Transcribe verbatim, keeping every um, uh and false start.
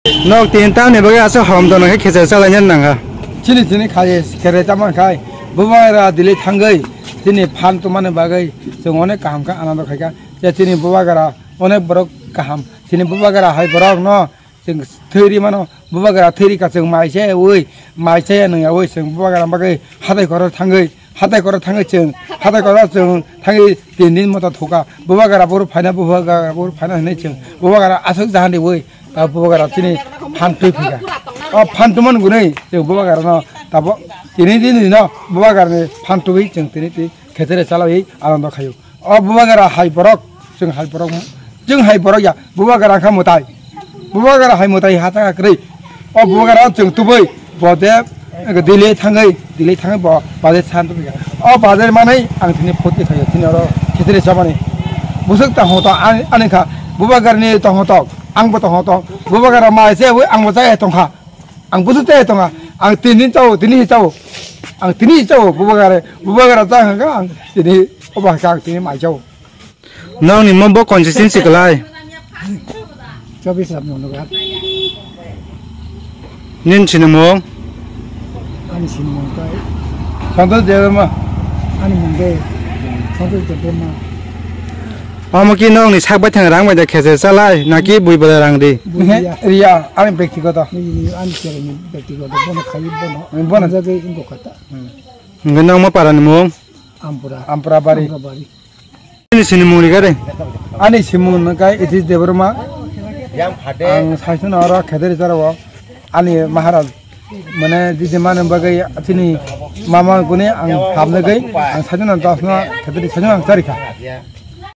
Nok tin tamni bagwi aswk hom tono khe khechar chalaina nangha. Chini chini khai khere chaman khai. Bubagra dili thangwi chini phan tumani bagwi chwng onek kaham kha anando khaikha. Je chini bubagra onek borok kaham. Chini bubagra hai borok no chwng thwiri mano. Bubagra thwiri ka chwng mai se ui mai se nung ya ui chwng bubagra bagwi hatai koro thangwi Hatai koro thangwi chwng, hatai koro chwng thangwi tin din moto thuka. Bubagra buru phaina, bubagra buru phaina hinwi chwng. Bubagra aswk jahan di ui, ta bubagra chini phan twi phika. O phan tuman gwnwi chwng bubagra no tabo tini din no bubagra ni phan twi chwng tini twi khetere chalai anando khayu. O bubagra hai borok, chwng hai borok, chwng hai borok ya, bubagra kha mwtai. Bubagra hai mwtai ha taka kwrwi. O bubagra chwng tubui, bo de, dili thangwi, dili thangwi bo bajar san tubui. O bajar manwi ang thini photi khayo, thini oro khichiri chamani. Busuk ta hoto ani, ani kha, bubagra ni to hoto, ang bo to hoto. Bubagra mai se wi ang bo chai tongkha. Ang busuk chai tongkha. Ang tini chao, tini chao. Ang tini chao, bubagra, bubagra cha hangka ang tini oba ka ang tini mai chao. Nokni mo bo consistency kwlai. Chobis Ramnagar. Nin sinimung? Ani sinimung kai. Santosh Debbarma. Ani mung de Santosh Debbarma. Omo ki nokni sak bai thang rang bai da khese chalai naki bui bada rang di? Bui ya. Riya, ani bektigoto. Ni, ni, ani sere ni bektigoto. Bono khai bono. Bono. Jaga ingo kata. Hingke nokma para ni mung? Ampura. Ampura bari. Ampura bari. Ani sinimung ni gare? Ani simung no kai Itis Debbarma. Ang saisuna oro kheteri charo. Ani Maharaj. Mane didi mane bagai chini mama guni ang hamne gai. Ang saisuna dos na kheteri saisuna ang charikha.